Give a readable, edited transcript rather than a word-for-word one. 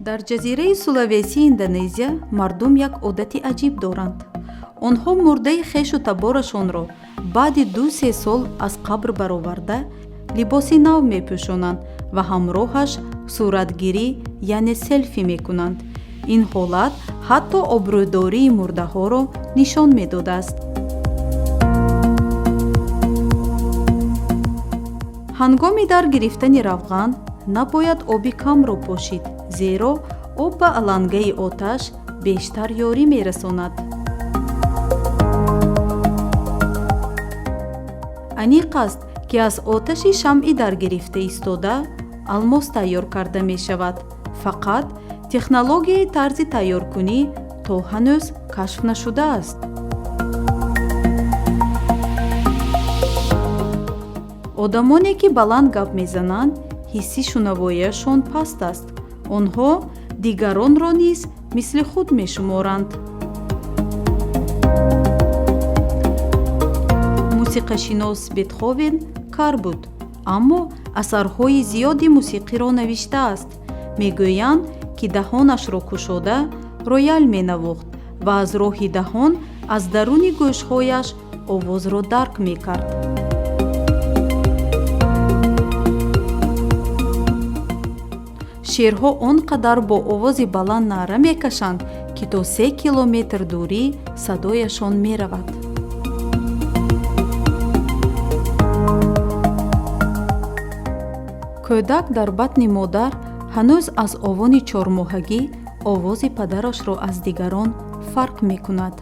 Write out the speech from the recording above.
Дар ҷазираи Сулавесии Индонезия мардум як одати аҷиб доранд. Онҳо мурдаи хешу таборашонро баъди 2-се сол аз қабр бароварда, либоси нав мепӯшонанд ва ҳамроҳаш суратгирӣ, яъне селфи мекунанд. Ин ҳолат ҳатто обрӯдории мурдаҳоро нишон медодааст. Ҳангоми дар гирифтани равған набояд оби камро пошид, зеро об ба алангаи оташ бештар ёрӣ мерасонад. Аниқ аст, ки аз оташи шамъи даргирифта истода алмос тайёр карда мешавад, фақат технологияи тарзи тайёркунӣ то ҳанӯз кашф нашудааст. Одамоне, ки баланд гап мезананд, ҳисси шунавоияшон паст аст. Онҳо дигаронро низ мисли худ мешуморанд. Мусиқашинос Бетховен кар буд, аммо асарҳои зиёди мусиқиро навиштааст. Мегӯянд, ки даҳонашро кушода роял менавохт ва аз роҳи даҳон аз даруни гӯшҳояш овозро дарк мекард. Шерҳо он қадар бо овози баланд наъра мекашанд, ки то 3 километр дурӣ садояшон меравад. Кӯдак дар батни модар ҳанӯз аз овони 4-моҳагӣ овози падарашро аз дигарон фарқ мекунад.